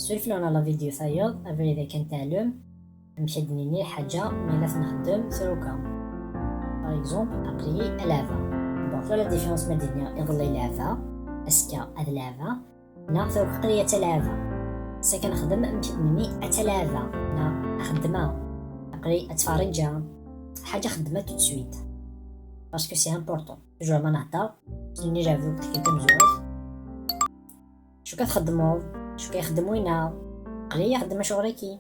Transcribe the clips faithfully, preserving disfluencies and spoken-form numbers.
Suref-aneɣ la vidéo tayeḍ, abrid akken teɛlem amek ad d-nini lḥaǧa mi la t-nxeddem truka. Par exemple, aql-iyi a leɛba. Bon, la différence ma d-nniɣ iḍelli leɛba, azekka ad leɛba, neɣ truka aql-iyi a leɛba. Ass-a kan nexdem amek ad d-nini a leɛba, neɣ a xeddmeɣ, aql-iyi a ttferriǧeɣ, ḥaǧa xeddmeɣ tout de suite. Parce que c'est important. Toujours ma nehder, nini leɛba akked tikkelt tamezwarut. Acu ka txeddmeḍ? Acu ka ixeddem winna? Aql-iyi xeddmeɣ ccɣel-agi.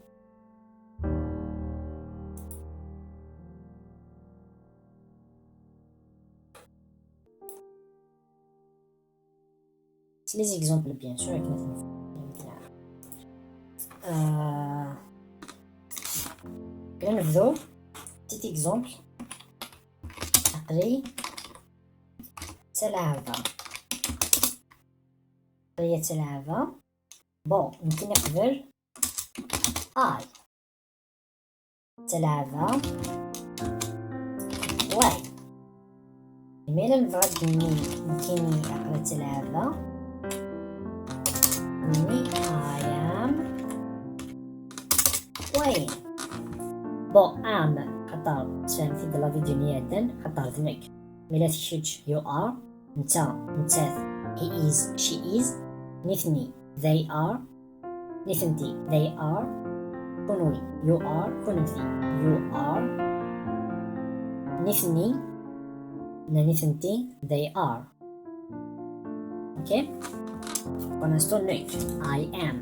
C'est les exemples, bien sûr, akken ad nef-, euh, kan nebdu. Petit exemple. Aql-iyi ttlaɛbeɣ. Aql-iyi ttlaɛbeɣ. Bon, nekkini qbel I. Ttlaɛbeɣ. Way. Imi la nebɣa ad d-nini nekkini aql-i ttlaɛbeɣ, nini I am playing. Bon, am, xaṭer sfehmet-id la vidéo-nni iɛeddan, xaṭer d nekk. Mi la d kečč, you are. Netta, nettat, he is, she is. Nitni, they are. Nitenti, they are. Kunwi, you are. Kunenti, you are. Nitni, na nitenti, they are. Okay? Pour l'instant, nekk, I am.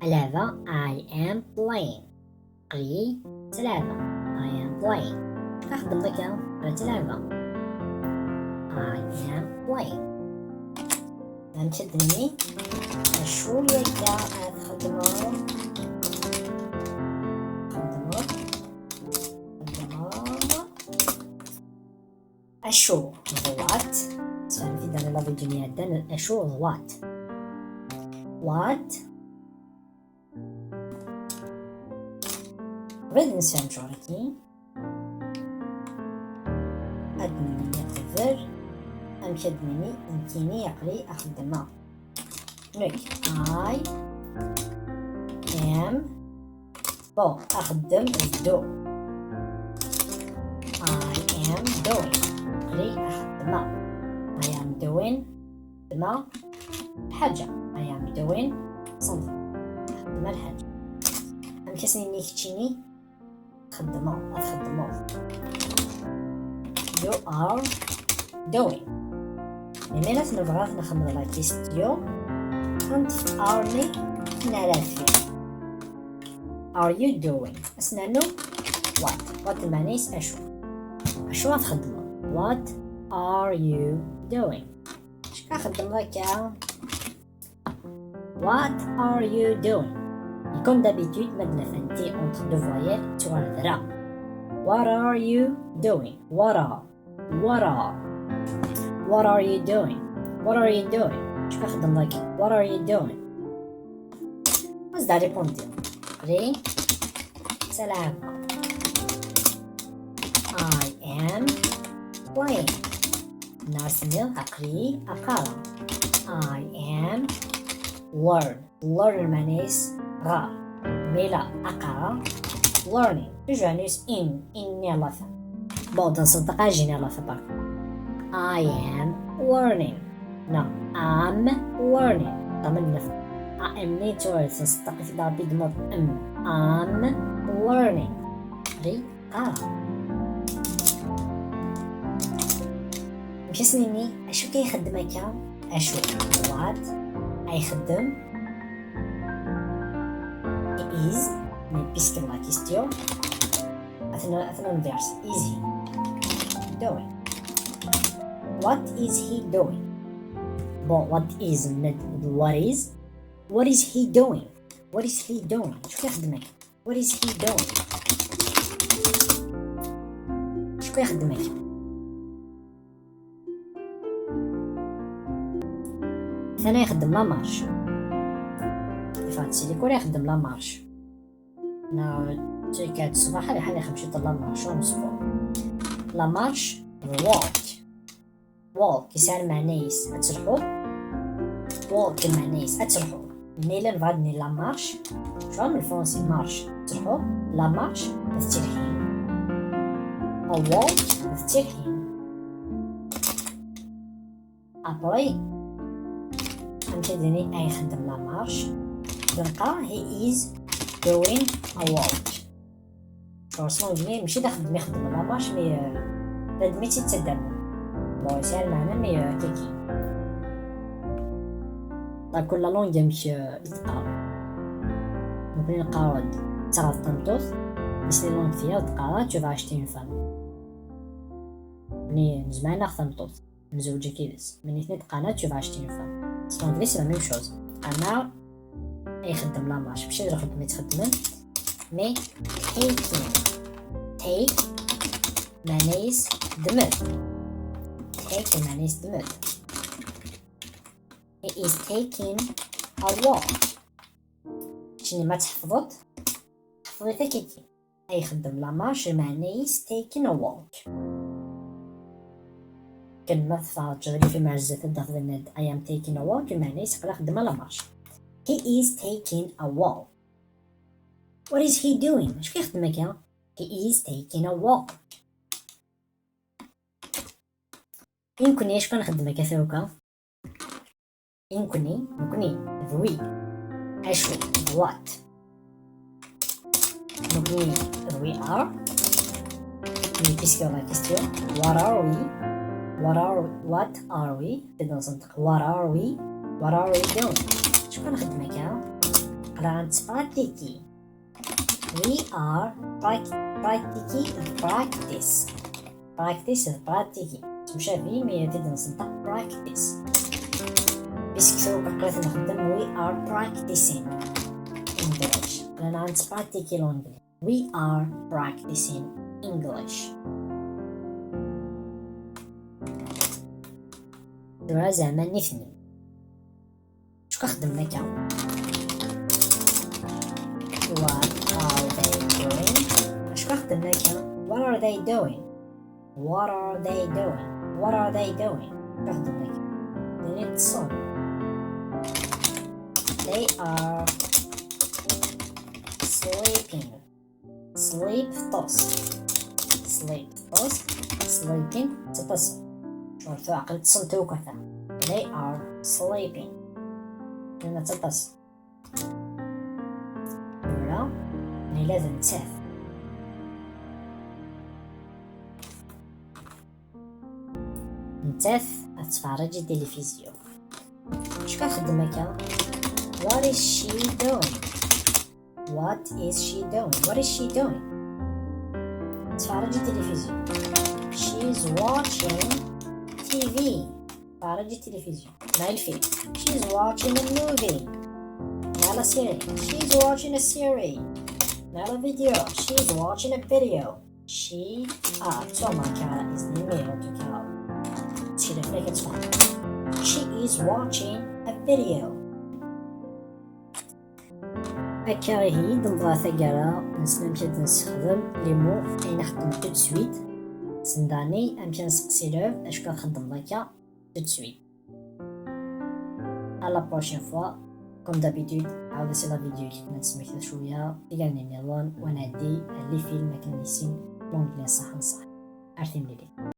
A leɛba, I am playing. Aql-iyi ttlaɛbeɣ. I am playing. Acu ka xeddmeḍ akka? Aql-iyi ttlaɛbeɣ. I am playing. Amek ad d-nini? Acu akka ara txedmeḍ? Xeddmeḍ. Xeddmeḍ. Acu d what? Sfehmet-id la vidéo-nni iɛeddan, acu d what? What? Qbel ad nessefhem ccɣel-agi, ad d-nini qbel amek ad d-nini nekkini aql-i a xeddmeɣ. Nekk, I am, bon, axeddem d do. I am doing. Aql-i a xeddmeɣ. I am doing, xeddmeɣ lḥaǧa. I am doing something. Xeddmeɣ lḥaǧa. Amek as-nini keččini? Txeddmeḍ, ad txeddmeḍ. You are doing. Imi la nebɣa ad nxemmem la question, ad neṭṭef are-nni nara fih. Are you doing? As-nernu what? What lmeɛna-is acu? Acu ad txeddmeḍ? What are you doing? Acu ka txeddmeḍ akka? What are you doing? Et comme d'habitude, ma d-naf un T entre deux voyelles, tuɣal d ra. What are you doing? What are? What are? What are you doing? What are you doing? Acu ka txeddmeḍ akka? What are you doing? As-d répondre. Aql-i ttlaɛbeɣ. I am playing. Neɣ as-nniɣ aql-i a qqareɣ. I am learn. Learn lmeɛna-is ɣer. Mi la a qqareɣ learning. Toujours lmeɛna-is in, in-nni à la fin. Bon, d nṣeddeq ajin à la fin, par contre. I am learning. Neɣ am learning. Ṭamen nef. Am-nni tuɣal s nṣeddeq-it-id rapidement. Am. Am learning. Ri. Ah. Amek as-nini, acu ka ixeddem akka? Acu? What? A ixeddem? He is, mais puisque la question, atna, atna inverse. Is he doing? What is he doing? Bon, what is, what is? What is he doing? What is he doing? Acu ka ixeddem akka? What is he doing? Acu ka ixeddem akka? Atan ixeddem la marche. Yeffeɣ-d si likul ixeddem la marche. Neɣ ttaka-d ṣṣbeḥ ad iḥal ixdem ciṭ la marche, ur sport. La marche, walk. Walk, yesɛa lmeɛna-is ad telḥuḍ. Walk, lmeɛna-is ad telḥuḍ. Nella nebɣa ad nini la marche. Cɣal lfransi marche, tserḥu, la marche, d tilḥin. A walk, d tilḥin. Après, amek ad nini ay ixeddem la marche? Nqar he is doing a walk. Ɣur-s l'anglais mačči d axeddem ixeddem la marche, mais, euh, d admi tt-ittaddamen. Bon, yesɛa lmeɛna, mais, euh, kiki. D'accord, la langue amek, euh, i teqqar? Nekkni neqqar-d d taɣaḍt tameṭṭut, mais les langues tiyaḍ qqar tu vas acheter une femme. Nekkni nezmer ad naɣ tameṭṭut, nezweǧ akid-s. Mais nitni qqaren tu vas acheter une femme. S l'anglais, c'est la même chose. Qqaren ay ixeddem la marche, mačči d lxedma i tt-xeddmen, mais taking. Take, meɛna-s ddmet. Take, meɛna-s ddmet. He is taking a walk. Keččini ma tḥefḍeḍ, ḥefḍ-it akiki. Ay ixeddem la marche, meɛna-s taking a walk. Kan ma tfeṛǧeḍ li fi mɛezzat ad d-tafeḍ yenna-d, "I am taking a walk", meɛna-s aql-i xeddmeɣ la marche. He is taking a walk. What is he doing? Acu ixeddem akka? He is taking a walk. I nekkni, acu kan nxeddem akka tura? I nekkni, nekkni d we. Acu? What? Nekkni d we are. Mais puisque la question, what are we? What are we? What are we? Tedden senteq. What are we? What are we doing? Acu kan nxeddem akka? Aql-aɣ nettpratiki. We are prac-, practicing, practice. Practice d pratiki. Temcabi mi tedden senteq practice. Puisque tura aql-aɣ nxeddem, we are practicing English. Aql-aɣ nettpratiki l'anglais. We are practicing English. Tura zeɛma nitni. Acu kan xeddmen akka? What are they doing? Acu kan xeddmen akka? What are they doing? What are they doing? What are they doing? Acu kan xeddmen akka? Nitni ṭṭsen. They are sleeping. Sleep, ṭṭes. Sleep, ṭṭes. Sleeping, ttaṭṭasen. Cɣel tura aql-i ṭṭsen tura. They are sleeping. Nna ttaṭṭasen. Tura, nella d nettat. Nettat ad tferreǧ i tilifizyu. Acu kan txeddem akka? What is she doing? What is she doing? What is she doing? Tferreǧ i tilifizyu. She is watching T V. Tferreǧ i tilifizyu. Neɣ i lfilm. She is watching a movie. Neɣ la série. She is watching a series. Neɣ la vidéo. She is watching a video. She, ah, tura kan is the numéro du cas. She is watching a video. Akka ihi, d-nḍa taggara, nessen amek ad nessexdem les mots ayen xeddmen tout de suite. Sendani, amek ad nseqsi l'œuvre, acu kan txeddmeḍ akka, tout de suite. À la prochaine fois. Comme d'habitude, ɛawed-as i la vidéo i k-id-nesmekta cwiya, tigannin nniḍen, wa nɛeddi, les films akken ad nissin l'anglais ṣṣeḥ n ṣṣeḥ. Ar timlilit.